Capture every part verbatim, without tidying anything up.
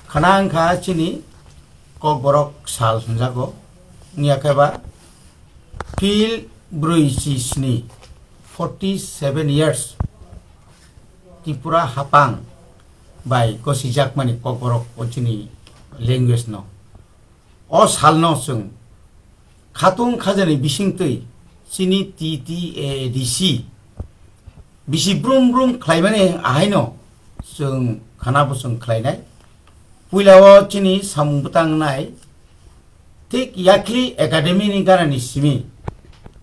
Khana wngkha chini Kokborok sal hwnjago, wngya khe ba phil brwi chi sni, forty seven years, Tripura hapang bai gosijakmani Kokborok o chini language no. O salno chwng khatung khajani bisingtwi chini T T A D C bisi brum brum khlaimani ahaino chwng khana bo chwng khlainai. Puila o chini samung bwtang nai thik Yakli Academy ni ganani simi,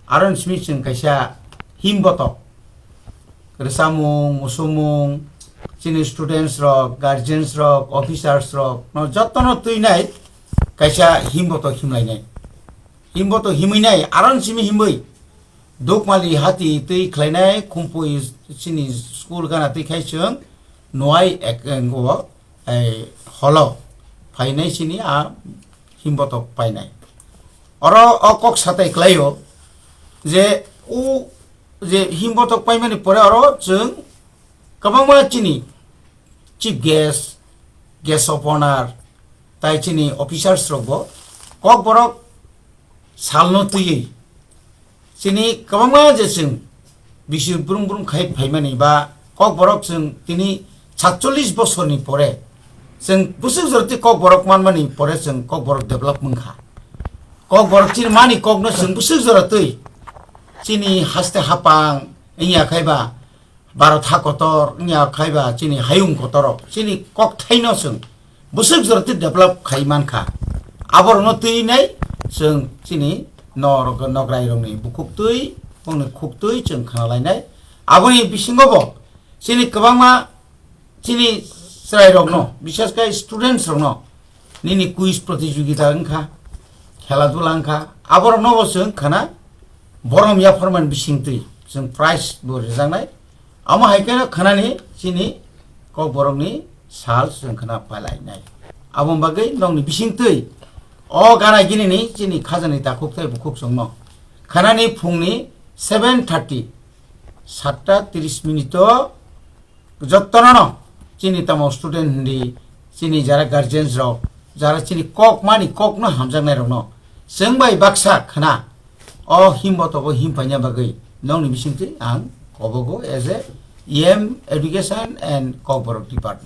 aron simi chwng kaisa himbotok rwchapmung, musumung, chini students rok, guardians rok, officers rok no jotono twi nai kaisa himbotok himlainai. Himbotok himwi nai, aron simi himwi Dukmali hati twi khlainai, Khumpui chini school gana twi khai chwng nuai ek, engo, ei, holo phainai chini a himbotok painai. Oro o kok satai klaio je u je himbotok paimani pore oro chwng kwbangma chini chief guest, guest of honor, tai chini officers rok bo Kokborok salno twiwi chini kwbangma je chwng bisi brum brum khai phaimani ba Kokborok chwng tini satchollish bosorni pore chwng bwswk jora twi Kokborok manmani pore chwng Kokborok develop wngkha. Kokborok chini mani kokno chwng bwswk jora twi chini haste hapang wngya khai ba Bharat ha kotor wngya khai ba chini hayung kotorok chini kokthaino chwng bwswk jora twi develop khai mankha. Aborokno twi nai chwng chini norok, nograi rokni bukhuk twi, bongni khuk twi chwng khna lainai. Aboni bisingo bo chini kwbangma chini chwrai rokno, bishes khai students rokno nini quiz protijogita wngkha, khela dula wngkha, aborokno bo chwng khna borom yapharmani bisingtwi chwng prize bo rwjaknai. Amo hai kheno khnani chini Kokborokni sal chwng khna pailainai. Aboni bagwi nokni bisingtwi o gana ginini chini khajani takhuk tei bukhuk chwngno khnani phungni seven thirty, satta tris minute o jottono no chini tamo student hindi, chini jara guardians rok, jara chini kok mani kokno hamjaknai rokno chwng bai baksa khna o himbotogo himpaina bagwi nokni bisingtwi ang kobogo as a E M education and Kokborok department.